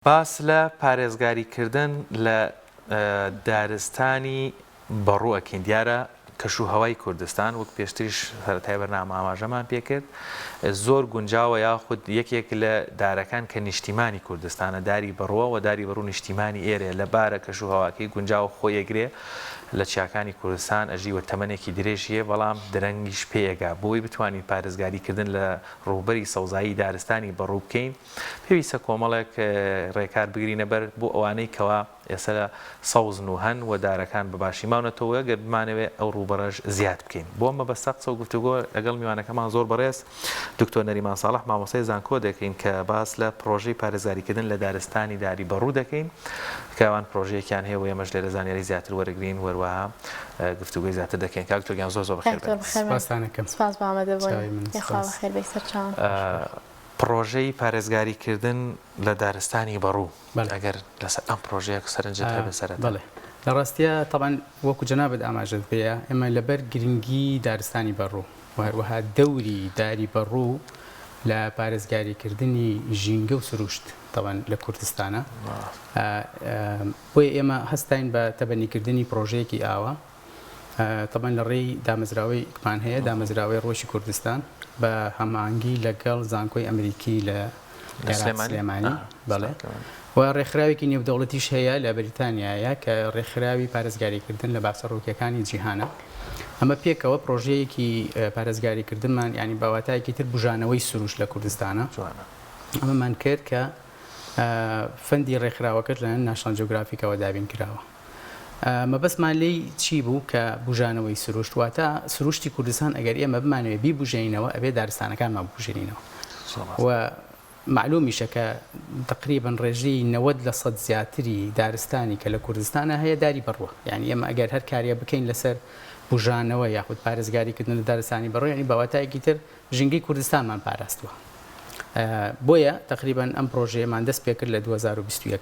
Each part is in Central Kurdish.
باس لە پارێزگاری کردن لە دارستانی بەڕوو ئەکەین، دیارە کەش و هەوای کوردستان وەک پێشتریش سەرەتای بەرنامە ئاماژەمان پێکرد زۆر گونجاوە یاخود یەکێک لە دارەکان کە نیشتیمانی کوردستانە داری بەڕووە و داری بەڕوو نیشتیمانی ئێرەیە لە بارە کەش و هەواکەی گونجاوە خۆی ئەگرێ لە چیاکانی کوردستان ئەژی و تەمەنێکی درێژی هەیە بەڵام درەنگیش پێ ئەگا بۆی بتوانین پارێزگاری کردن لە ڕووبەری سەوزایی دارستانی بەڕوو بکەین پێویستە کۆمەڵێک ڕێکار بگرینە بەر بۆ ئەوانەی کەوا ئێستا سەوزن و هەن و دارەکان بە باشی ماونەتەوە گەر بمانەوێ ئەو ڕووبەرەش زیاد بکەین. بۆ ئەم مەبەستە قسە و گفتوگۆ لەگەڵ میوانەکەمان زۆر بەڕێز دکتۆر نەریمان ساڵح مامۆستای زانکۆ دەکەین کە باس لە پڕۆژەی پارێزگاریکردن لە دارستانی داری بەڕوو دەکەین کە ئەوان پڕۆژەیەکیان هەیە و ئێمەش لێرە زانیاری زیاتر وەرەگرین و هەروەها گفتوگۆی زیاتر دەکەین. کاک دکتۆر گیان زۆر زۆر بەخێر بێن. سپاستان ئەکەم. سپاس بۆ ئامادەبوون. چاوی من. یاخوا سپاس. بەخێر بێی سەرچاوم. پڕۆژەی پارێزگاری کردن لە دارستانی بەڕوو، بەڵێ. ئەگەر لەسەر ئەم پڕۆژەیە سەرنجت هەبێ سەرەتا. بەڵێ لە ڕاستیا تەبعەن وەکو جەنابت ئاماژەت پێیا ئێمە لەبەر گرنگی دارستانی بەڕوو و هەروەها دەوری داری بەڕوو لە پارێزگاری کردنی ژینگە و سروشت تەبعەن لە کوردستانا بۆیە ئێمە هەستاین بە تەبەنی کردنی پڕۆژەیەکی ئاوا تەبعەن لە ڕێی دامەزراوەیکمان هەیە، دامەزراوەی ڕۆژی کوردستان بە هەماهەنگی لەگەڵ زانکۆی ئەمریکی لە عێراق سلێمانی، بەڵێ، و ڕێکخراوێکی نێودەوڵەتیش هەیە لە بەریتانیایە کە ڕێکخراوی پارێزگاریکردن لە باخچە ڕووەکییەکانی جیهانە. ئەمە پێکەوە پڕۆژەیەکی پارێزگاریکردنمان یانی بە واتایەکی تر بوژانەوەی سروشت لە کوردستانە. ئەمەمان کرد کە فەندی ڕێکخراوەکەش لەلایەن ناشناڵ جیۆگرافیکەوە دابین کراوە. مەبەستمان لێی چی بوو کە بوژانەوەی سروشت واتە سروشتی کوردستان ئەگەر ئێمە بمانەوێ بیبوژێنینەوە ئەبێ دارستانەکانمان ببوژێنینەوە و مەعلومیشە کە تەقریبەن ڕێژەی 90% زیاتری دارستانی کە لە کوردستانا هەیە داری بەڕووە یانی ئێمە ئەگەر هەر کارێ بکەین لەسەر بوژانەوە یاخود پارێزگاری کردن لە دارستانی بەڕوو یانی بە واتایەکی تر ژینگەی کوردستانمان پاراستووە بۆیە تەقریبەن ئەم پرۆژەیەمان دەست پێکرد لە 2021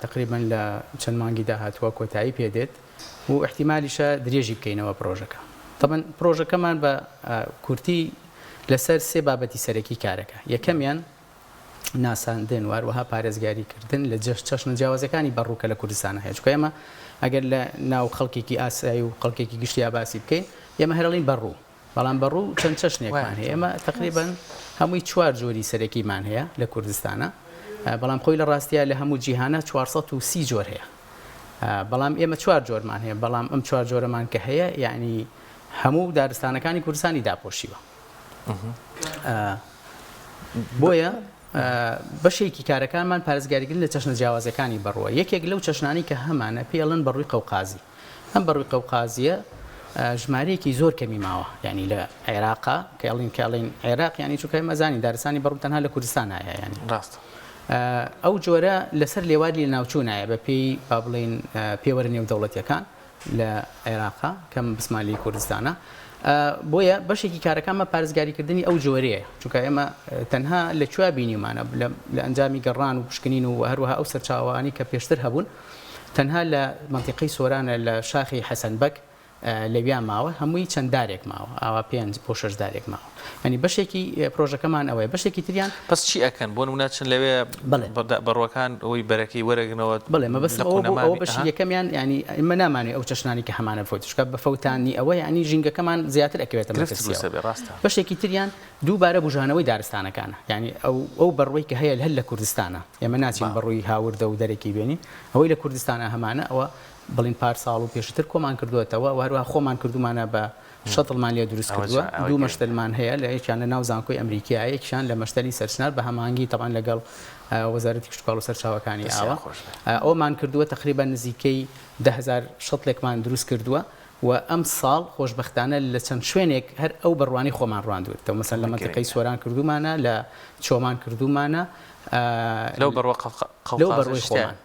تەقریبەن لە چەند مانگی داهاتووە کۆتایی پێ دێت و ئیحتیمالیشە درێژی بکەینەوە پرۆژەکە. تەبعەن پرۆژەکەمان بە کورتی لەسەر سێ بابەتی سەرەکی کارەکە، یەکەمیان ناساندن و هەروەها پارێزگاری کردن لە چەشنە جیاوازەکانی بەڕوو کە لە کوردستانە هەیە، چونکە ئێمە ئەگەر لە ناو خەڵکێکی ئاسایی و خەڵکێکی گشتیا باسی بکەین ئێمە هەر ئەڵێین بەڕوو، بەڵام بەڕوو چەند چەشنێکمان هەیە، ئێمە تەقریبەن هەمووی چوار جۆری سەرەکیمان هەیە لە کوردستانا، بەڵام خۆی لە ڕاستیا لە هەموو جیهانا 430 جۆر هەیە، بەڵام ئێمە چوار جۆرمان هەیە، بەڵام ئەم چوار جۆرەمان کە هەیە یعنی هەموو دارستانەکانی کوردستانی داپۆشیوە. بۆیە بەشێکی کارەکانمان پارێزگاریکردن لە چەشنە جیاوازەکانی بەڕووە، یەکێک لەو چەشنانەی کە هەمانە پێی ئەڵێن بەڕووی قەوقازی. ئەم بەڕووی قەوقازییە ژمارەیەکی زۆر کەمی ماوە یانی لە عێراقا کە ئەڵین کە ئەڵین عێراق یانی چونکە ئێمە زانین دارستانی بەڕوو تەنها لە کوردستان هەیە یانی ڕاستە ئەو جۆرە لەسەر لێواری لە ناوچوونایە بە پێی با بڵین پێوەرە نێودەوڵەتیەکان لە عێراقا کەم بسمان لی کوردستانە بۆیە بەشێکی کارەکانمە پارێزگاریکردنی ئەو جۆرەیە چونکە ئێمە تەنها لە کوێ بینیمانە لە ئەنجامی گەڕان و پشکنین و هەروەها ئەو سەرچاوانی کە پێشتر هەبوون تەنها لە مەنتیقەی سۆرانە لە شاخی حەسەن بەگ لەویا ماوە هەمووی چەند دارێک ماوە ئاوا پێنج بۆ شەش دارێک ماوە یانی بەشێکی پرۆژەکەمان ئەوەیە بەشێکی تریان پس چی ئەکەن بۆ نمونە چن لەوێ بەڵێ بەڕوەکان ئەوەی بەرەکەی وەرەگرنەوە بەڵێ مەبەستم ئەوە بوو ئەوە بەشی یەکەمیان یانی ئێمە نامانەوێ ئەو چەشنانەی کە هەمانە بفەوتن چونکە بە فەوتانی ئەوە یانی ژینگەکەمان زیاتر ئەکەوێتە مەترسیەوە بەشێکی تریان دووبارە بوژانەوەی دارستانەکانە یانی ئەو ئەو بەڕوەی کە هەیە هەر لە کوردستانە ئێمە ناچین بەڕووی هاوردە و دەرەکی بێنین ئەوەی لە کوردستانا هەمانە ئەوە بڵین پار ساڵ و پێشتر کۆمان کردووەتەوە و هەروەها خۆمان کردوومانە بە شەتڵمان لێ دروست کردووە دوو مەشتەلمان هەیە لە یەکیان لە ناو زانکۆی ئەمریکیایە یەکیان لە مەشتەلی سەرچنار بە هەماهەنگی تەبعەن لەگەڵ وەزارەتی کشتوکاڵ و سەرچاوەکانی ئاوە ئەومان کردووە تەقریبەن نزیکەی 10000 شەتڵێکمان دروست کردووە و ئەمساڵ خۆشبەختانە لە چەند شوێنێک هەر ئەو بەڕوانەی خۆمان ڕواندووەتەوە، مەسەلەن لە مەنتیقەی سۆران کردوومانە، لە چۆمان کردوومانە، لەو بەڕوە لەو بەڕوەی خۆمان.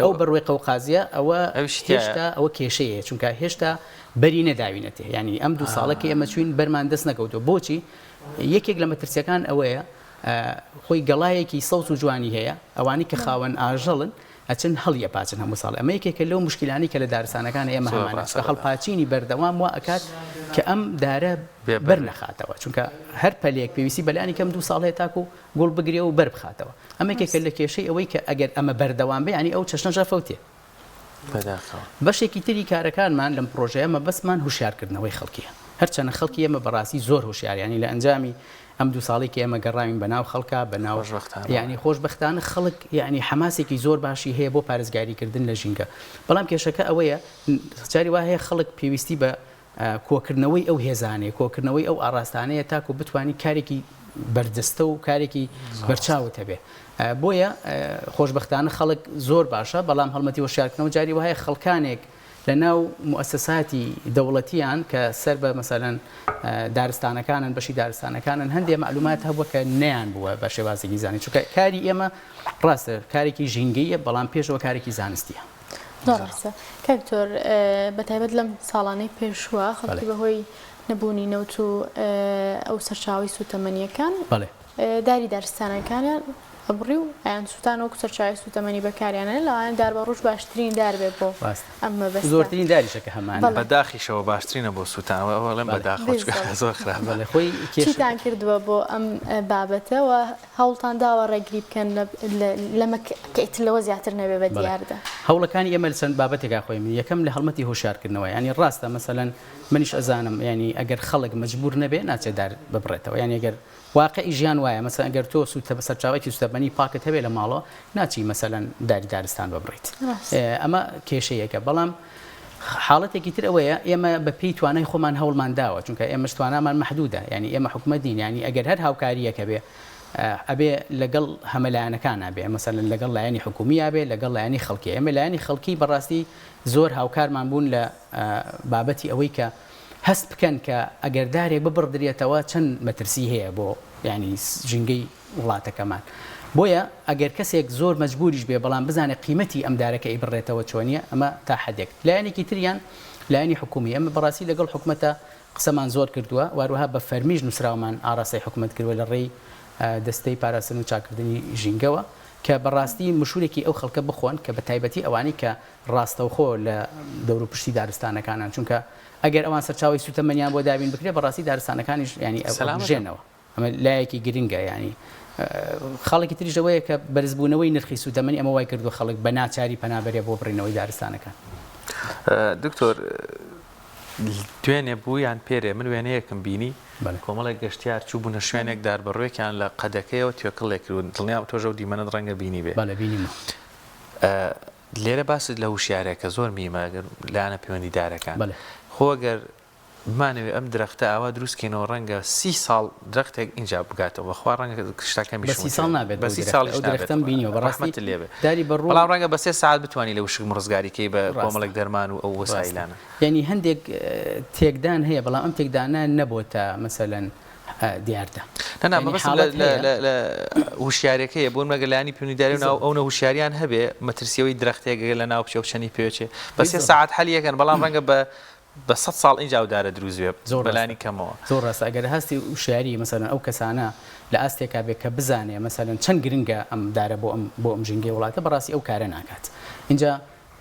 ئەو بەڕوەی قەوقازییە ئەوە هێشتا ئەوە کێشەیە، چونکە هێشتا بەری نەداوینەتێ، یانی ئەم دوو ساڵە کە ئێمە چووین بەرمان دەست نەکەوتووە، بۆچی؟ یەکێک لە مەترسییەکان ئەوەیە خۆی گەڵایەکی سەوز و جوانی هەیە، ئەوانەی کە خاوەن ئاژەڵن. ئەچن هەڵی ئەپاچن هەموو ساڵێ ئەمە یەکێکە لەو موشکیلانەی کە لە دارستانەکان ئێمە زۆر هەمانە ڕاستە چونکە بەداخەوە. هەڵپاچینی بەردەوام وا ئەکات کە ئەم دارە بێ بەر بەر بێ. نەخاتەوە چونکە هەر پەلێک پێویستی بە لانی کەم دوو ساڵ هەیە تاکو گوڵ بگرێ و بەر بخاتەوە ئەمە یەکێکە ڕاستە. لە کێشەی ئەوەی کە ئەگەر ئەمە بەردەوام بێ یانی ئەو چەشنەش ئەفەوتێ. بەداخەوە. بەشێکی تری کارەکانمان لەم پڕۆژەیە مەبەستمان هوشیارکردنەوەی خەڵکیە. هەرچەنە خەڵکی ئێمە بەڕاستی زۆر هوشیار یانی لە ئەنجامی ئەم دوو ساڵەی کە ئێمە گەڕاوین بە ناو خەڵکا بە ناو خۆشبەختانە. یانی خۆشبەختانە خەڵک یانی حەماسێکی زۆر باشی هەیە بۆ پارێزگاری کردن لە ژینگە بەڵام کێشەکە ئەوەیە جاری وا هەیە خەڵک پێویستی بە کۆکردنەوەی ئەو هێزانەیە، کۆکردنەوەی ئەو ئاڕاستانەیە تاکو بتوانی کارێکی بەرجەستە و کارێکی بەرچاوت هەبێ. بۆیە خۆشبەختانە خەڵک زۆر باشە، بەڵام هەڵمەتی هۆشیارکردنەوە جاری وایە خەڵکانێک لە ناو موئەسەساتی دەوڵەتیان کە سەر بە مەسەلەن دارستانەکانن، بەشی دارستانەکانن، هەندێ مەعلومات هەبووە کە نەیان بووە بە شێوازێکی زانستی، چونکە کاری ئێمە ڕاستە کارێکی ژینگەییە، بەڵام پێشەوە کارێکی زانستییە. زۆر ڕاستە کاک دکتۆر بەتایبەت لەم ساڵانەی پێشووە خەڵکی بەهۆی نەبوونی نەوت و ئەو سەرچاوەی سوتەمەنیەکان داری دارستانەکانیان ئەبڕی و ئەیان سووتان وەکو سەرچاوی سوتەمەنی بەکاریانە لەوانە دار بە ڕوش باشترین دار بێ بۆ ئەم مەبەستە زۆرترین داریشە کە هەمانە بە داخیشەوە باشترینە بۆ سووتان ئەوە بە داخەوە زۆر خراپە بەڵێ خۆی چیتان کردووە بۆ ئەم بابەتە و هەوڵتان داوە ڕێگری بکەن لەمە کە ئیتر لەوە زیاتر نەبێ بە دیاردە؟ هەوڵەکانی ئێمە لە چەند بابەتێکا خۆی من یەکەم لە هەڵمەتی هۆشیارکردنەوە یانی ڕاستە مەسەلەن منیش ئەزانم یانی ئەگەر خەڵک مەجبور نەبێ ناچێ دار ببڕێتەوە یانی ئەگەر واقعی ژیان وایە مەسەلەن ئەگەر تۆ سوتە سەرچاوەیەکی سوتەمەنی پاکت هەبێ لە ماڵەوە ناچی مەسەلەن داری دارستان ببڕیت ئەمە کێشەیەکە بەڵام حاڵەتێکی تر ئەوەیە ئێمە بە پێی توانای خۆمان هەوڵمان داوە چونکە ئێمەش توانامان مەحدودە یانی ئێمە حکومەت نین یانی ئەگەر هەر هاوکارییەک هەبێ ئەبێ لەگەڵ هەمە لایەنەکانا بێ مەسەلەن لەگەڵ لایەنی حکومییا بێ لەگەڵ لایەنی خەڵکی ئێمە لایەنی خەڵکی بەڕاستی زۆر هاوکارمان بوون لە بابەتی ئەوەی کە هەست بکەن کە ئەگەر دارێک ببڕدرێتەوە چەند مەترسی هەیە بۆ یانی ژینگەی وڵاتەکەمان بۆیە ئەگەر کەسێک زۆر مەجبوریش بێ بەڵام بزانێ قیمەتی ئەم دارە کە ئەیبڕێتەوە چۆنیە ئەمە تا حەدێک لایەنێکی تریان لایەنی حکومی ئەمە بەڕاستی لەگەڵ حکومەتە قسەمان زۆر کردووە واروەها بە فەرمیش نوسراومان ئاڕاستەی حکومەت کردوە لە ڕێی دەستەی پاراستن و چاککردنی ژینگەوە کە بەڕاستی مشورێکی ئەو خەڵکە بخۆن کە بە تایبەتی ئەوانەی کە ڕاستەوخۆ لە دەوروپشتی دارستانەکانن چونکە ئەگەر ئەوان سەرچاوەی سوتەمەنیان بۆ دابین بکرێت بەڕاستی دارستانەکانیش یانی ئەبوژێنەوە. ئەمە لایەکی گرنگە یانی خاڵێکی تریش ئەوەیە کە بەرزبوونەوەی نرخی سووتەمەنی ئەمە وای کردووە خەڵک بە ناچاری پەنا بەرێ بۆ بڕینەوەی دارستانەکان. دکتۆر دوێنێ بوو یان پێرێ من وێنەیەکم بینی کۆمەڵێک گەشتیار چووبوونە شوێنێک داربەڕووێکیان لە قەدەکەیەوە توێکڵ لێکردبوو دڵنیام تۆش ئەو دیمەنەت ڕەنگە بینیبێ. بەڵێ بینیمە. لێرە باست لە وشیارێکە زۆر مهمە ئەگەر لایەنە پەیوەندیدارەکان خۆ ئەگەر بمانەوێ ئەم درەختە ئاوا دروست کەینەوە ڕەنگە سی ساڵ درەختێک ئینجا بگاتەوە بەخوا ڕەنگە شتا بە کەمیشم سی ساڵ وتبێ نابێت بە بەو سی درەختە ساڵیش ئەو درەختەم نابێت بینیوە بەڕاستی ڕەحمەتت لێ بێ داری بەڕوو بەڵام ڕەنگە بە سێ سەعات بتوانی لە وشک ڕزگاری کەی بە ڕاستە کۆمەڵێک دەرمان و ئەو ڕاستە وەسایلانە. یانی هەندێک تێکدان هەیە بەڵام ئەم تێکدانە نەبۆتە مەسەلەن دیاردە نا نا یانی مەبەستم لە حاڵەت لە هەیە لە لە هوشیاریەکەیە بۆ نمونە گەر لایەنی پەیوەندیداری و ناو بالضبط ئەونە هوشیاریان هەبێ مەترسی ئەوەی درەختێک گەر لە ناو بچێ و چەنی پێ بچێ بە سێ بالضبط سەعات حەلی ئەکەن بەڵام ڕەنگە بە بە سەت ساڵ ئینجا ئەو دارە دروست بێ زۆر ڕاستە بەلانی کەمەوە. زۆر ڕاستە ئەگەر هەستی وشیاری مەسەلەن ئەو کەسانە لە ئاستێکا بێ کە بزانێ مەسەلەن چەند گرنگە ئەم دارە بۆ ئەم بۆ ئەم ژینگەی وڵاتە بەڕاستی ئەو کارە ناکات ئینجا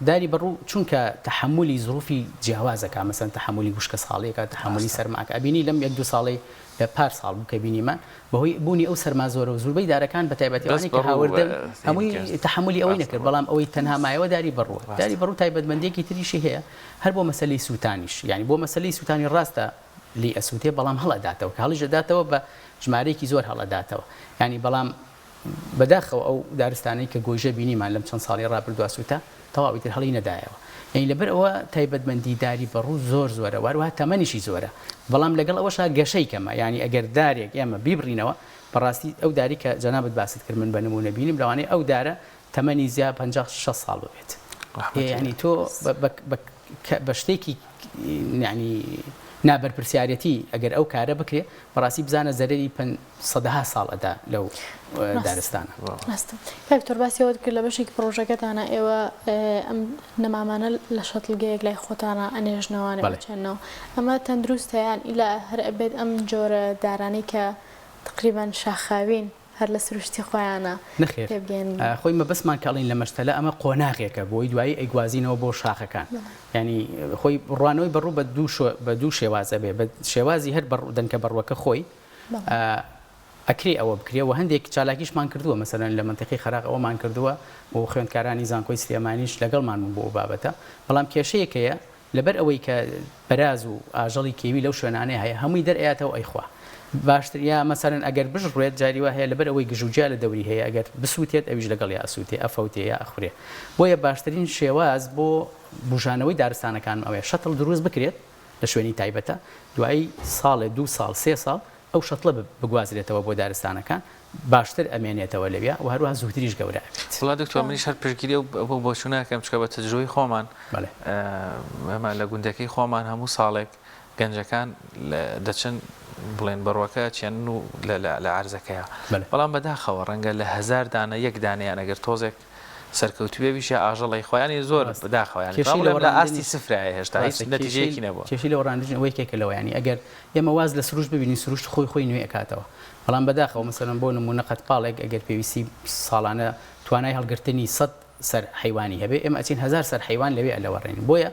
داری بەڕوو چونکە تەحەمولی زروفی جیاواز ئەکا مەسەلەن تەحەمولی وشکە ساڵی ئەکا تەحەمولی ڕاستە. سەرما ئەکا ئەبینی لەم یەک دوو ساڵەی لە پار ساڵ بوو کە بینیمان بەهۆی بوونی ئەو سەرما زۆرە و زوربەی دارەکان بە تایبەتی بەس ئەوانەی کە بەڕوو هاوردەن سەیری هەمووی کرد تەحەمولی ئەوەی ڕاستە نەکرد بەڕوو بەڵام ئەوەی تەنها مایەوە داری بەڕووە داری ڕاستە. بەڕوو تایبەتمەندیەکی تریشی هەیە هەر بۆ مەسەلەی سووتانیش یانی بۆ مەسەلەی سووتانی ڕاستە لێی ئەسووتێ بەڵام هەڵئەداتەوە کە هەڵیش ئەداتەوە بە ژمارەیەکی زۆر هەڵئەداتەوە یانی بەڵام بەداخەوە ئەو دارستانەی کە گۆیژە بینیمان لەم چەند ساڵەی ڕابردووا سووتا تەواو ئیتر هەڵی نەدایەوە یانی لەبەر ئەوە تایبەتمەندی داری بەڕوو زۆر زۆرە واروەها تەمەنیشی زۆرە بەڵام لەگەڵ ئەوەشا گەشەی کەمە یانی ئەگەر دارێک ئێمە بیبڕینەوە بەڕاستی ئەو داری کە جەنابت باست کرد من بە نموونە بینیم لەوانەیە ئەو دارە تەمەنی زیا 50 60 ساڵ ببێت یانی تۆ بە شتێکی یانی نابەرپرسیارەتی ئەگەر ئەو کارە بکرێ بەڕاستی بزانە زەرەری سەدەها ساڵ ئەدا لەو دارستانە. ڕاستە کاک دکتۆر باسی ئەوەت کرد لە بەشێکی پڕۆژەکەتانە ئێوە ئەم نەمامانە لە شەتڵگەیەک لای خۆتانە ئەنێژنەوە ئەچێنەوە ئەمە تەندروستە یان ئیلا هەر ئەبێت ئەم جۆرە دارانەی کە تقریبان شاخاوین؟ هەر لە سروشتی خۆیانە نەخێر پێبگەیەنن؟ خۆی مەبەستمان کە ئەڵێین لە مەشتەلە ئەمە قۆناغێکە بۆی دوایی ئەیگوازینەوە بۆ شاخەکان یانی خۆی ڕوانەوەی بەڕوو بە دوو بە دوو شێواز ئەبێ بە شێوازی هەر بەڕوو دەنکە بەڕووەکە خۆی ئەکرێ ئەوە بکرێ و هەندێک چالاکیشمان کردووە مەسەلەن لە مەنتیقەی خەراق ئەوەمان کردووە و خوێندکارانی زانکۆی سلێمانیش لەگەڵمان بوون بۆ ئەو بابەتە بەڵام کێشەیەک هەیە لەبەر ئەوەی کە بەراز و ئاژەڵی کێوی لەو شوێنانەی هەیە هەمووی دەرئەیاتەوە ئەیخوا باشتر یا مەسەلەن ئەگەر بشڕوێت جاری وا هەیە لەبەر ئەوەی گژوگیا لە دەوری هەیە ئەگەر بسووتێت ئەویش لەگەڵیا ئەسووتێ ئەفەوتێ یا ئەخورێ بۆیە باشترین شێواز بۆ بوژانەوەی دارستانەکان ئەوەیە شەتڵ دروست بکرێت لە شوێنی تایبەتە دوایی ساڵێ دوو ساڵ سێ ساڵ ئەو شەتڵە بگوازرێتەوە بۆ دارستانەکان باشتر ئەمێنێتەوە لەویا و هەروەها زووتریش گەورە ئەبێت. وەڵا دکتۆر منیش هەر پشتگیری ئەو بۆچوونە ئەکەم چونکە بە تەجروبەی خۆمان ئێمە لە گوندەکەی خۆمان هەموو ساڵێک گەنجەکان دەچن بڵێن بەڕوەکە ئەچێنن و لە عەرزەکەیا بەڵام بەداخەوە ڕەنگە لە هەزار دانە یەک دانەیان ئەگەر تۆزێک سەرکەوتوبێ بیش یا ئاژەڵ ئەیخوا یانی زۆر بەداخەوە یانی کێشەی لە ئاستی سفرایە هێشتا هیچ ڕاستە نەتیجەیەکی نەبووە. کێشەی لەوەڕاندن ئەوە یەکێکە لەوە یانی ئەگەر ئێمە واز لە سروشت ببینین سروشت خۆی خۆی نوێ ئەکاتەوە بەڵام بەداخەوە مەسەلەن بۆ نموونە قەدپاڵێک ئەگەر پێویستی ساڵانە توانای هەڵگرتنی سەد سەر حەیوانی هەبێ ئێمە ئەچین هەزار سەر حەیوان لەوێ ئەلەوەڕێنین بۆیە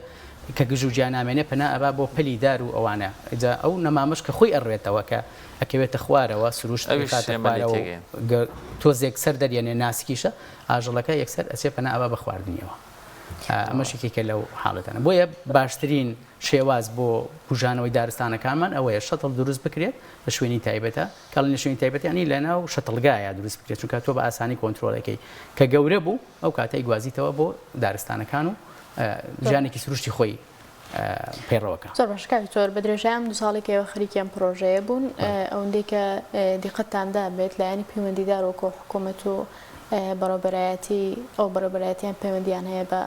کە گژوگیا نامێنێ پەنا ئەبا بۆ پەلی دار و ئەوانە جا ئەو نەمامەش کە خۆی ئەڕوێتەوە کە ئەکەوێتە خوارەوە سروشت ئەویش ئەیخاتە ئێمە لێی خوارەوە و تێگەین. گە تۆزێک سەر دەریەنێ ناسکیشە ئاژەڵەکە یەکسەر ئەچێ پەنا ئەبا بە خواردنیەوە ئەمەش یەکێکە لەو حاڵەتانە بۆیە باشترین شێواز بۆ بوژانەوەی دارستانەکانمان ئەوەیە شەتڵ دروست بکرێت لە شوێنی تایبەتە کەڵی لە شوێنی تایبەت ینی لە ناو شەتڵگایە دروست بکرێت چونکە تۆ بە ئاسانی کۆنترۆڵەکەی کە گەورە بوو ئەو کاتەی گوازیتەوە بۆ دارستانەکان و ژیانێکی سروشتی خۆی پەیڕەوەکە. زۆر باشە کاک دکتۆر، بە درێژای ئەم دوو ساڵەی کە ئێوە خەریکی ئەم پڕۆژەیە بوون، ئەوەندەی کە دیقەتتان دابێت لایەنی پەیوەندیدار وەکۆ حکوومەت و بەڕێوەبەرایەتی ئەو بەڕێوەبەرایەتیان پەیوەندیان هەیە بە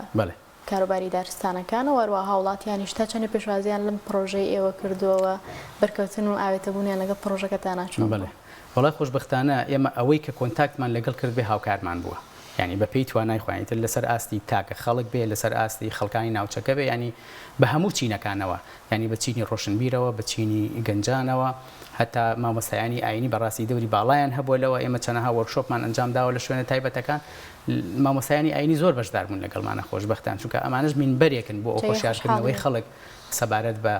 کاروباری دارستانەکانەوە، هەروەها هاوڵاتیانیش تا چەندێ پێشوازییان لەم پڕۆژەی ئێوە کردووە و بەرکەوتن و ئاوێتەبوونیان لەگەڵ پڕۆژەکەتانا چۆن بووە؟ بەڵێ وەڵای خۆشبەختانە ئێمە ئەوەی کە کۆنتاکتمان لەگەڵ کردبێ هاوکارمان بووە یانی بە پێی توانای خۆیان ئیتر لەسەر ئاستی تاکە خەڵک بێ لەسەر ئاستی خەڵکانی ناوچەکە بێ یانی بە هەموو چینەکانەوە یانی بە چینی ڕۆشنبیرەوە بە چینی گەنجانەوە هەتا مامۆستایانی ئاینی بەڕاستی دەوری باڵایان هەبووە لەوە ئێمە چەنەها وۆرکشۆپمان ئەنجام داوە لە شوێنە تایبەتەکان مامۆستایانی ئاینی زۆر بەشدار بوون لەگەڵمانە خۆشبەختان چونکە ئەمانەش مینبەرێکن بۆ ئەو هۆشیارکردنەوەی خەڵک سەبارەت بە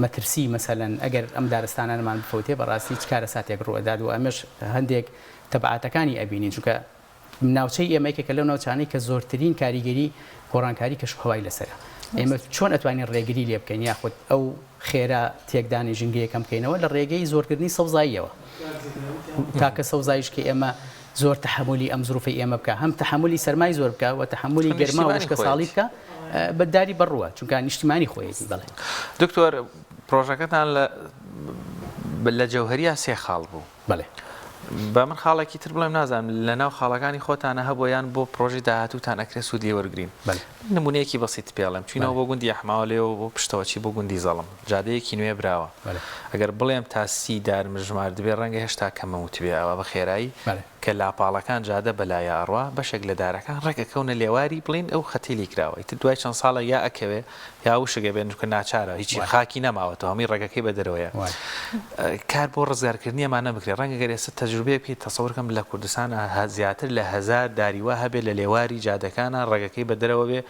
مەترسی مەسەلەن ئەگەر ئەم دارستانانەمان بفەوتێ بەڕاستی چ کارەساتێک ڕووئەدات و ئەمەش هەندێک تەبعاتەکانی ئەبینین چونکە ناوچەی ئێمە یەکێکە لەو ناوچانەی کە زۆرترین کاریگەری گۆڕانکاری کەشوهەوای لەسەرە. ئێمە چۆن ئەتوانین ڕێگری لێ بکەین یاخود ئەو خێرا تێکدانی ژینگەیە کەم بکەینەوە لە ڕێگەی زۆرکردنی سەوزاییەوە. تاکە سەوزاییش کە ئێمە زۆر تەحەمولی ئەم زروفەی ئێمە بکا هەم تەحەمولی سەرمای زۆر بکا و تەحەمولی گەرما و وشکەساڵی بکا بە داری بەڕووە چونکە نیشتیمانی خۆیەتی بەڵێ. دکتۆر پرۆژەکەتان لە لە جەوهەریا سێ خاڵ بوو. بەڵێ. با من خاڵێکی تر بڵێم نازانم لە ناو خاڵەکانی خۆتانە هەبووە یان بۆ پرۆژەی داهاتووتان ئەکرێ سوود لێ وەرگرین. بەڵێ. نموونەیەکی بەسیت پێ ئەڵێم چووینەوە بۆ گوندی ئەحماوە لێوە بۆ پشتەوە چی بۆ گوندی زەڵم جادەیەکی نوێ براوە بەڵێ. ئەگەر بڵێم تا 30 دارم ژماردبێ ڕەنگە هێشتا کەمم وتبێ ئەوە بە خێرایی بەڵێ. کە لاپاڵەکان جادە بەلایا ئەڕوا بەشێک لە دارەکان ڕێک ئەکەونە لێواری بڵێین ئەو خەتەی لی کراوە ئیتر دوای چەند ساڵێک یا ئەکەوێ یا وشک ئەبێ چونکە ناچارە هیچی خاکی نەماوەتەوە هەمووی ڕەگەکەی بە دەرەوەیە کار بۆ ڕزگارکردنی ئەمانە بکرێت ڕەنگە گەر ئێستا تەجروبەیەک بکەیت تەسەور کەم لە کوردستان زیاتر لە هەزار داری وا هەبێ لە لێواری جادەکانە ڕەگەکەی بە دەرەوە بێ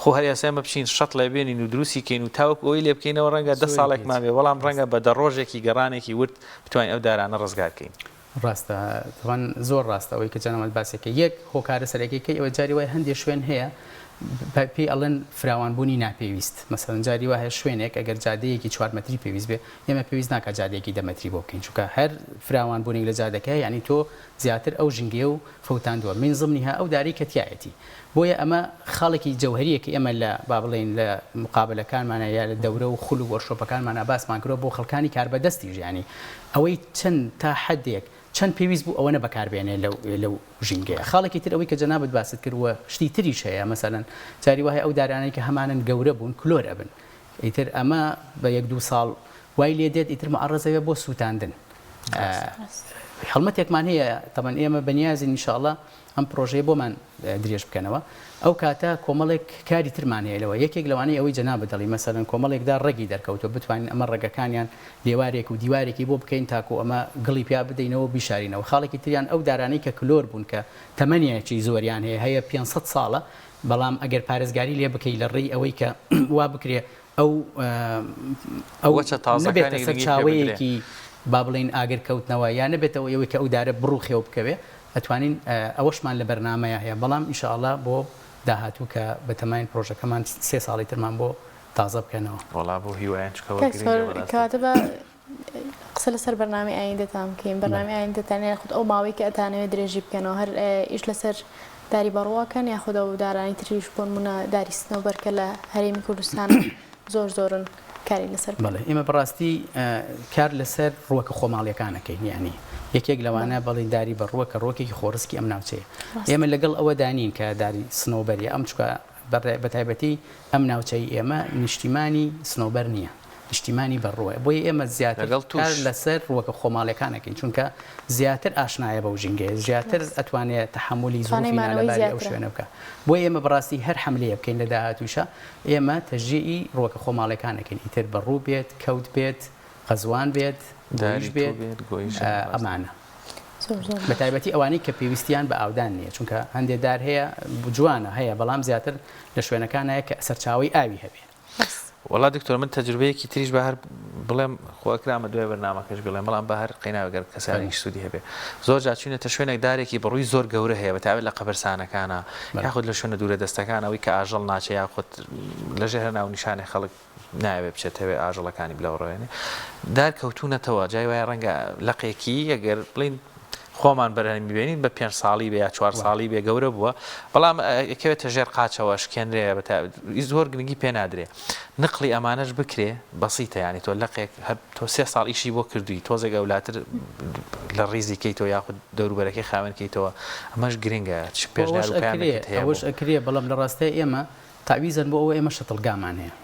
خۆ هەر ئێستا ئێمە بچین شەتڵێ بێنین و دروستی کەین و تاوەکو ئەوەی لێ بکەینەوە ڕەنگە دە ساڵێکمان بێ بەڵام ڕەنگە بە دە ڕۆژێکی گەڕانێکی ورد بتوانین ئەو دارانە ڕزگار کەین. ڕاستە تەبعەن زۆر ڕاستە ئەوەی کە جەنابت باسی کە یەک هۆکارە سەرەکیەکەی ئەوە جاری وای هەندێ شوێن هەیە پێی ئەڵێن فراوانبوونی ناپێویست مەسەلەن جاری وا هەیە شوێنێک ئەگەر جادەیەکی چوار مەتری پێویست بێ ئێمە پێویست ناکات جادەیەکی دە مەتری بۆ بکەین چونکە هەر فراوانبوونێک لە جادەکە یعنی تۆ زیاتر ئەو ژینگەیە و فەوتاندووە من ضمنها ئەو دارەی کە تیایەتی بۆیە ئەمە خاڵێکی جەوهەریە کە ئێمە لە با بڵێین لە مقابلەکانمانە یا لە دەورە و خول و وۆرکشۆپەکانمانە باسمان کردوە بۆ خەڵکانی کاربەدەستیش یانی ئەوەی چەند تا حەدێک چەند پێویست بوو ئەوەنە بەکار بێنێ لەو لەو ژینگەیە. خاڵێکی تر ئەوەی کە جەنابت باست کرد و شتی تریش هەیە مەسەلەن جاری وا هەیە ئەو دارانەی کە هەمانن گەورە بوون کلۆر ئەبن ئیتر ئەمە بە یەک دوو ساڵ وای لێ دێت ئیتر معەڕەز ئەبێ بۆ سووتاندن. هەڵمەتێکمان هەیە تەبەن ئێمە بەنیازین ان شاء اللە ئەم پرۆژەیە بۆمان درێژ بکەنەوە ئەو کاتە کۆمەڵێک کاری ترمان هەیە لەوە یەکێک لەوانەی ئەوەی جەنابت دەڵی مەسەلەن کۆمەڵێک دار ڕەگی دەرکەوتوە بتوانین ئەمە ڕەگەکانیان لێوارێک و دیوارێکی بۆ بکەین تاکو ئەمە گڵی پیا بدەینەوە و بیشارینەوە خاڵێکی تریان ئەو دارانەی کە کلۆر بوون کە تەمەنێکی زۆریان هەیە هەیە 500 ساڵە بەڵام ئەگەر پارێزگاری لێ بکەی لە ڕێی ئەوەی کە وا بکرێ ئەو ئەو وەچە تازەکانی نەبێتە گرنگی پێ بدرێ. سەرچاوەیەکی با بڵێین ئاگر کەوتنەوە یا نەبێتە ئەوەی کە ئەو دارە بڕوخێ و بکەوێ ئەتوانین ئەوەشمان لە بەرنامەیا هەیە بەڵام ان شاء اللە بۆ داهاتوو کە بەتەماین پرۆژەکەمان سێ ساڵی ترمان بۆ تازە بکەنەوە. وەڵا بۆ هیوایان چونکە ئەوە کاک گرنگە سۆر بەڕاستی. کەواتە با قسە لەسەر بەرنامەی ئایندەتان بکەین بەرنامەی ئایندەتان یاخود ئەو ماوەی کە ئەتانەوێت درێژی بکەنەوە هەر ئیش لەسەر داری بەڕوو ئەکەن یاخود ئەو دارانی تریش بۆ نمونە داری سنەوبەر کە لە هەرێمی کوردستان زۆر زۆرن کاری لەسەر بکەن. بەڵێ ئێمە بەڕاستی کار لەسەر ڕووەکە خۆماڵیەکان ئەکەین یانی یەکێک لەوانە بەڵی داری بەڕووە کە ڕووەکێکی خۆڕسکی ئەم ناوچەیە ئێمە لەگەڵ ئەوەدا نین کە داری سنەوبەر یا ئەم چکە بەتایبەتی ئەم ناوچەی ئێمە نیشتیمانی سنەوبەر نییە نیشتیمانی بەڕووە بۆیە ئێمە زیاتر لەگەڵ کار توش. لەسەر ڕووەکە خۆماڵیەکان ئەکەین چونکە زیاتر ئاشنایە بەو ژینگەیە زیاتر ئەتوانێ تەحەمولی توانای زروفی مانەوەی نالەباری ئەو زیاترە. شوێنە بکا بۆیە ئێمە بەڕاستی هەر حەملەیە بکەین لە داهاتووشا ئێمە تەشجیعی ڕووەکە خۆماڵیەکان ئەکەین ئیتر بەڕوو بێت کەوت بێت قەزوان بێت گۆیژ داری بێت توو بێت گۆیژ ڕاستە. ئەمانە. زۆر زۆر بە باش. تایبەتی ئەوانەی کە پێویستیان بە ئاودان نییە چونکە هەندێ دار هەیە جوانە هەیە بەڵام زیاتر لە شوێنەکانایە کە سەرچاوەی ئاوی هەبێ. ڕاست. وەڵا دکتۆر من تەجروبەیەکی تریش بە هەر بڵێم خۆ ئەکرا ئەمە دوای بەرنامەکەش بڵێم بەڵام بە هەر قەیناوێک گەر کەسانێکیش سوودی هەبێ زۆر جار چوینەتە شوێنێک دارێکی بەڕووی زۆر گەورە هەیە بە تایبەت لە قەبرسانەکانا یاخود لە شوێنە دوورە دەستەکان ئەوەی کە ئاژەڵ ناچێ یاخود لەژێر هەر ناونیشانێ خەڵک نایەوێ بچێتەوێ ئاژەڵەکانی بلەوەڕێنێ دار کەوتوونەتەوە جای وایە ڕەنگە لەقێکی ئەگەر بڵین خۆمان بەرهەمی بێنین بە پێنج ساڵی بێ یا چوار ساڵی بێ گەورە بووە بەڵام ئەکەوێتە ژێر قاچەوە شکێنرێ بە زۆر گرنگی پێ نادرێ نقڵی ئەمانەش بکرێ بەسیتە ینی تۆ لەقێک هەر تۆ سێ ساڵ ئیشی بۆ کردووی تۆزێک ئەولاتر لە ڕیزی کەیتەوە یاخود دەوروبەرەکەی خاوێن کەیتەوە ئەمەش گرنگە چ پێشنیار ئەوەش و ئەکرێ پەیامێکت هەیە بۆ ئەوەش ئەکرێ بەڵام لە ڕاستەیە ئێمە تەعویزەن بۆ ئەوە ئێمە شەتڵگامان هەیە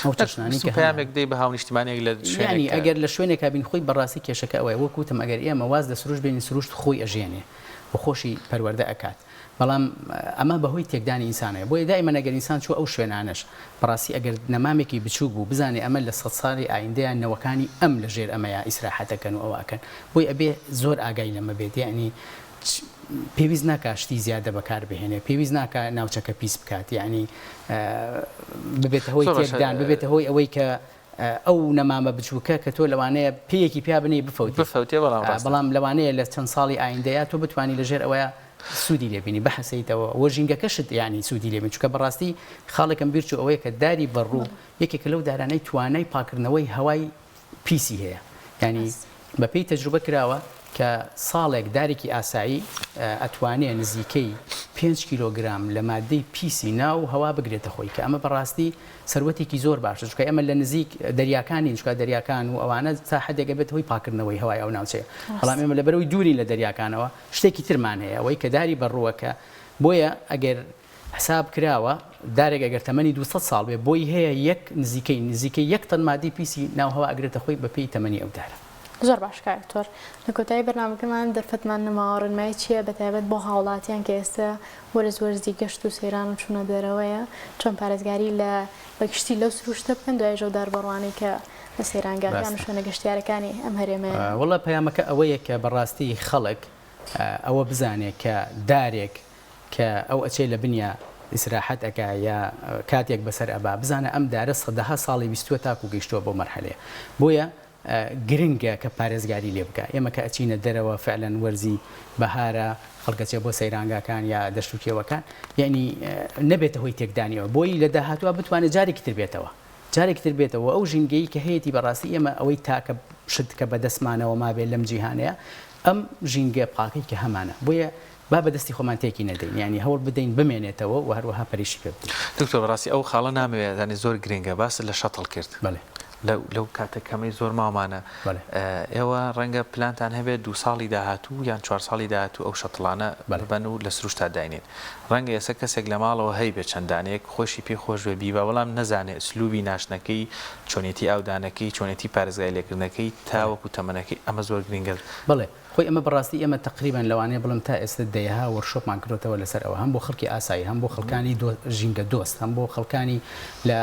ئەو چەشنانەی ویستم کە هەمانە. پەیامێک بدەی بە هاونیشتیمانیەک لە شوێنێک یانی کە. ئەگەر لە شوێنێکا بین خۆی بەڕاستی کێشەکە ئەوەیە وەک وتم ئەگەر ئێمە واز لە سروشت بێنین سروشت خۆی ئەژێنێ و خۆشی پەروەردە ئەکات بەڵام ئەمە بەهۆی تێکدانی ئینسانەوەیە بۆیە دائیمەن ئەگەر ئینسان چووە ئەو شوێنانەش بەڕاستی ئەگەر نەمامێکی بچووک بوو بزانێ ئەمە لە سەد ساڵی ئایندەیا نەوەکانی ئەم لە ژێر ئەمەیا ئیسراحەت ئەکەن و ئەوە ئەکەن بۆیە ئەبێ زۆر ئاگای لەمە بێت یانی پێویست ناکا شتی زیادە بەکار بهێنێ پێویست ناکا ناوچەکە پیس بکات یعنی ببێتە هۆی زۆر باشە تێکدان ببێتە هۆی ئەوەی کە ئەو نەمامە بچووکە کە تۆ لەوانەیە پێیەکی پیا بنێی بفەوتێ بفەوتێ بەڵام ڕاستە. بەڵام لەوانەیە لە چەند ساڵی ئایندەیا تۆ بتوانی لەژێر ئەوەیا سوودی لێ بینی بحەسێیتەوە و ژینگەکەشت یعنی سوودی لێ بینی چونکە بەڕاستی خاڵێکم بیر چوو ئەوەیە کە داری بەڕوو یەکێکە لەو دارانەی توانای پاکردنەوەی هەوای پیسی هەیە یانی بە پێی تەجروبە کراوە کە ساڵێک دارێکی ئاسایی ئەتوانێ نزیکەی پێنج کیلۆگرام لە مادەی پیسی ناو هەوا بگرێتە خۆی کە ئەمە بەڕاستی سەروەتێکی زۆر باشە چونکە ئێمە لە نزیک دەریاکان نین چونکە دەریاکان و ئەوانە تا حدێک ئەبێتە هۆی پاکردنەوەی هەوای ئەو ناوچەیە بەڵام ئێمە لەبەرەوەی دوورین لە دەریاکانەوە شتێکی ترمان هەیە ئەوەی کە داری بەڕووەکە بۆیە ئەگەر حساب کراوە دارێک ئەگەر تەمەنی 200 ساڵ بێ بۆی هەیە یەک نزیکەی نزیکەی یەک تەن مادەی پیسی ناو هەوا ئەگرێتە خۆی بە پێی تەمەنی ئەو دارە. زۆر باش کاک دکتۆر لە کۆتایی بەرنامەکەمان دەرفەتمان نەماوە ڕێنمایی چیە بە تایبەت بۆ هاوڵاتیان کە ئێستا وەرز وەرزی گەشت و سەیران و چوونە دەرەوەیە چۆن پارێزگاری لە بە گشتی لەو سروشتە بکەن دوایش ئەو داربەڕوانەی کە لە سەیرانگاکان و ڕاستە. شوێنە گەشتیارەکانی ئەم هەرێمەیە. وەڵا پەیامەکە ئەوەیە کە بەڕاستی خەڵک ئەوە بزانێ کە دارێک کە ئەو ئەچێ لە بنیا ئیسراحەت ئەکا یا کاتێک بەسەر ئەبا بزانە ئەم دارە سەدەها ساڵی ویستووە تاکو گەیشتووە بەو مەرحەلەیە بۆیە گرنگە کە پارێزگاری لێ بکا ئێمە کە ئەچینە دەرەوە فعلەن وەرزی بەهارە خەڵک ئەچێ بۆ سەیرانگاکان یا دەشت و کێوەکان یعنی نەبێتە هۆی تێکدانی ئەوە بۆی لە داهاتووە بتوانێت جارێکی تر بێتەوە جارێکی تر بێتەوە ئەو ژینگەی کە هەیەتی بەڕاستی ئێمە ئەوەی تاکە شت کە بەدەستمانەوە مابێت لەم جیهانەیە ئەم ژینگە پاکەی کە هەمانە بۆیە با بە دەستی خۆمان تێکی نەدەین یانی هەوڵ بدەین بمێنێتەوە و هەروەها پەرەیشی پێ بدەین. دکتۆر بەڕاستی ئەو خاڵە نامەوێ یانی زۆر گرنگە باست لە شەتڵ کرد بەڵێ. لەو لەو کاتە کەمەی زۆر ماومانە بەڵێ. ئێوە ڕەنگە پلانتان هەبێت دوو ساڵی داهاتوو یان چوار ساڵی داهاتوو ئەو شەتڵانە بەڵێ. ببەن و لە سروشتا داینێن ڕەنگە ئێستا کەسێک لە ماڵەوە هەیبێ چەند دانەیەک خۆشی پێ خۆش بێ بیبا بەڵام نەزانێ ئسلوبی ناشتنەکەی چۆنیەتی ئاودانەکەی چۆنیەتی پارێزگاری لێکردنەکەی بەڵێ. تاوەکو تەمەنەکەی ئەمە زۆر گرنگە. بەڵێ. خۆی ئەمە بەڕاستی ئێمە تەقریبەن لەوانەیە بڵێم تا ئێستا دەیەها وۆرکشۆپمان کردۆتەوە لەسەر ئەوە هەم بۆ خەڵکی ئاسایی هەم بۆ خەڵکانی ژینگە دۆست هەم بۆ خەڵکانی لە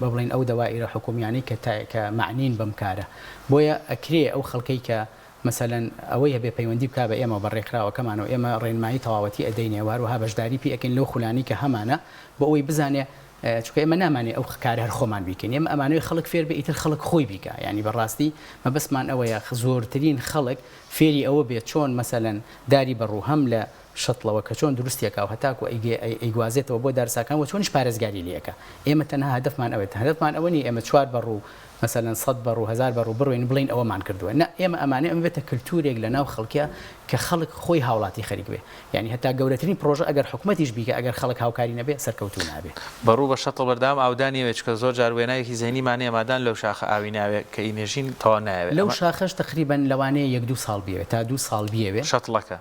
بە بڵێین ئەو دەوائیرە حکومیانەی کە تا کە مەعنین بەم کارە بۆیە ئەکرێ ئەو خەڵکەی کە مەسەلەن ئەوەی هەبێ پەیوەندی بکا بە ئێمەوە بە ڕێکخراوەکەمانەوە ئێمە ڕێنمایی تەواوەتی ئەدەینێ و هەروەها بەشداری پێ ئەکەین لەو خولانەی کە هەمانە بۆ ئەوەی بزانێ چونکە ئێمە نامانەوێ ئەو کارە هەر خۆمان بیکەین ئێمە ئەمانەوێ خەڵک فێر بێ ئیتر خەڵک خۆی بیکا یانی بەڕاستی مەبەستمان ئەوەیە زۆرترین خەڵک فێری ئەوە بێ چۆن مەسەلەن داری بەڕوو هەم لە شەتڵەوە کە چۆن دروستی ئەکا و هەتاکو ئەیگوازێتەوە بۆ دارساکان و چۆنیش پارێزگاری لێ ئەکا ئێمە تەنها هەدەفمان ئەوەیە هەدەفمان ئەوە نیە ئێمە چوار بەڕوو مەسەلەن سەد بەڕوو هەزار بەڕوو بڕوێین بڵێین ئەوەمان کردووە نا ئێمە ئەمانەوێ ئەمە بێتە کلتورێک لە ناو خەڵکیا کە خەڵک خۆی هاوڵاتی خەریک بێ یانی هەتا گەورەترین پڕۆژە ئەگەر حکومەتیش بیکا ئەگەر خەڵک هاوکاری نەبێ سەرکەوتوو نابێ. بەڕوو بە شەتڵ بەردەوام ئاودانی ئەوێ چونکە زۆر جار وێنایەکی زهنیمان هەیە مادام لەو شاخە ئاوی ناوێ کە ئینێژین تەواو نایەوێ لەو شاخەش تەقریبەن لەوانەیە یەک دوو ساڵ بیەوێ تا دوو ساڵ بیەوێ. شەتڵەکە.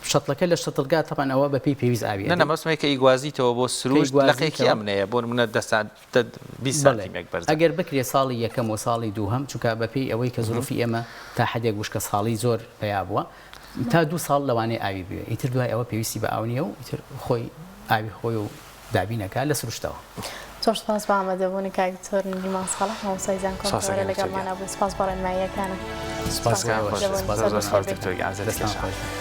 شەتڵەکە لە شەتڵگا تەبعەن ئەوە بە پێی پێویست ئاوی ئەدەی. نا نا مەبەستم ئەوەیە کە ئیگوازیتەوە بۆ سروشت لقێکی ئەمنەیە بۆ نمونە دە سانت دە 20 بەڵێ سانتیمێک بەرزە. ئەگەر بکرێ ساڵی یەکەم و ساڵی دووهەم چونکە بە پێی ئەوەی کە زروفی ئێمە تا حەدێک وشکە ساڵی زۆر پەیا بووە تا دوو ساڵ لەوانەیە ئاوی بوێ ئیتر دوای ئەوە پێویستی بە ئاو نییە و ئیتر خۆی ئاوی خۆی و دابین ئەکا لە سروشتەوە. زۆر سوپاس بۆ ئامادەبوونی کاک دکتۆر نریمان ساڵح مامۆستای زانکۆ ئەم تەوەرە لەگەڵمانا بووی سوپاس بۆ ڕێنماییەکانت. سوپاس بۆ ئێوەش. سوپاس زۆر سوپاس دکتۆر گیان. دەستان خۆش بێت.